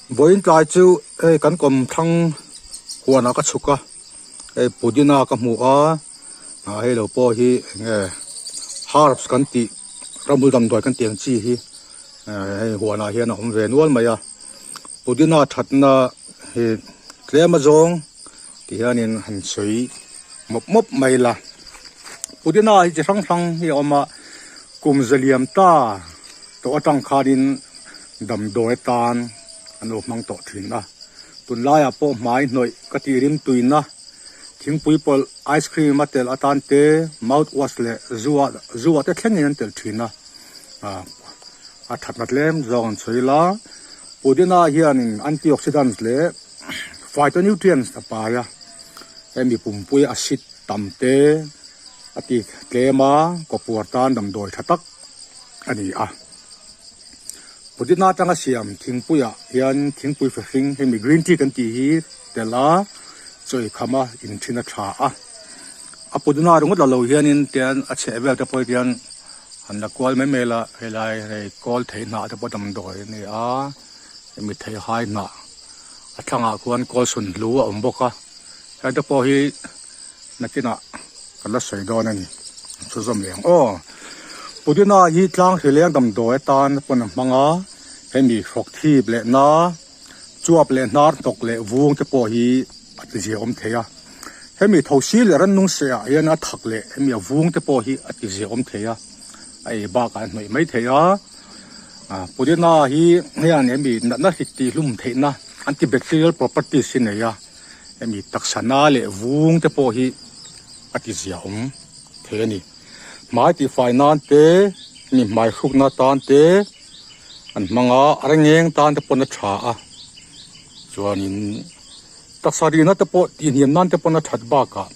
Vawiin tlai chu hei kan kawm thlang huanah ka chhuk a hei pudina ka hmu a ah hei lo pawh hi eng nge herbs kan tih ramhmul damdawi kan tih ang chi hi eh hei huanah hian a awm ve nual mai a pudina thatna hi tlem azawng ti hianin han sawi mawp mawp mai la pudina hi chi hrang hrang hi a awm a kum zaliam ta tawh atang khanin damdawi atan an lo hmang tawh thin a tunlaiah pawh hmai hnawih ka tih rim tuina thingpui pawlh ice cream a telh atan te mouth wash leh zu ah zu ah te thlengin an telh thin a ah a thatna tlem zawng an sawi la pudina hianin antioxidants leh phytonutrients a pai a hemi pumpui acid tam te a ti tlem a kawpuar tan damdawi tha tak a ni a. Pudina atanga siam thingpuiah hian thingpui fehring hemi green tea kan tih hi tel a chawi kham a inthin a tha a. A pudina ringawt la lo hianin tian a chheh vel te pawh hian han la kual mai mai la helai hei kawl thei hnah te pawh damdawi a ni a hemi theihai hnah a thlangah khuan kawl sun hlu a awm bawk a heng te pawh hi nakinah kan la sawi dawn a ni chu zawm leh ang aw pudina hi tlang hrileng damdawi atan pawn a hmang a hemi hrawk thip leh na chuap leh hnar hnawk leh vung te pawh hi a ti zia awm thei a hemi thosi leh rannung seh ah hian a thak leh hemi a vung te pawh hi a ti zia awm thei a a ei bakah a hnawih mai thei a ah pudina hi hian hemi natna hrik tih hlum theihna antibacterial properties hi nei a. Hemi taksa na leh vung te pawh hi a ti zia awm thei a ni. Hmai tihfai nan te, mi hmai hrukna tan te an hmang a, a rengeng tan te pawn a tha a. Chuanin taksa rihna te pawh tihhniam nan te pawn a that bakah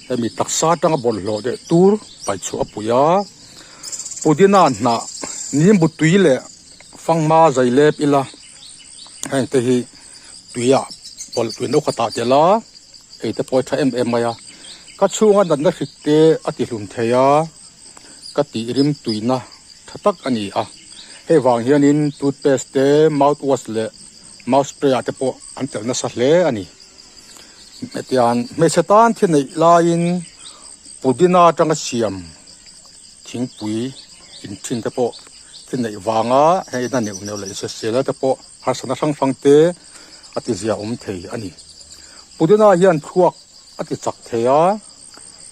hemi taksa atanga bawlhhlawh leh tur paih chhuah a pui a. Pudina hnah nimbu tui leh fanghma zai lep ila heng te hi. Tuiah pawlh tui no khat ah tel a, ei te pawh a tha em em mai a, ka chhunga natna hrik te a ti hlum thei a, ka tih rim tuina tha tak a ni a, hei vang hianin toothpaste te, mouth wash leh mouth spray ah te pawh an telh nasa hle a ni. Hetiang hmeichhe tan thi neih laiin pudina atanga siam thingpui in thin te pawh thi neih vanga hei na neuh neuh leh insasel te pawh Harsatna hrang hrang te a ti zia awm thei a ni. Pudina hian thluak a ti chak thei a,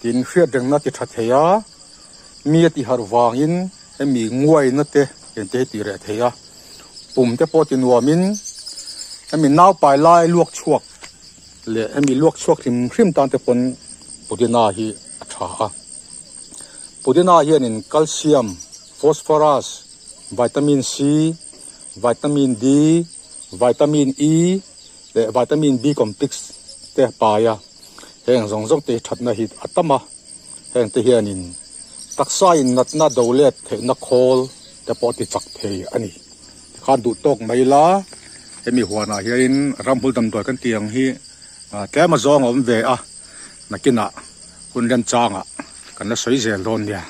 tin hriatrengna a ti tha thei a, mi a ti harh vangin hemi nguaina te eng te hi ti reh thei a, pum te pawh ti nuamin hemi naupai lai luak chhuak leh hemi luak chhuak hrim hrim tan te pawn pudina hi a tha a. Pudina hianin calcium, phosphorus, vitamin C, Vitamin D, Vitamin E leh Vitamin B complex te a pai a, heng zawng zawng te hi thatna hi a tam a, heng te hianin taksa in natna do let theihna khawl te pawh a ti chak thei a ni. Tikhan duh tawk mai ila hemi huanah hianin ramhmul damdawi kan tih ang hi tlem a zawng a awm ve a, nakinah hun remchangah kan la sawi zel dawn nia.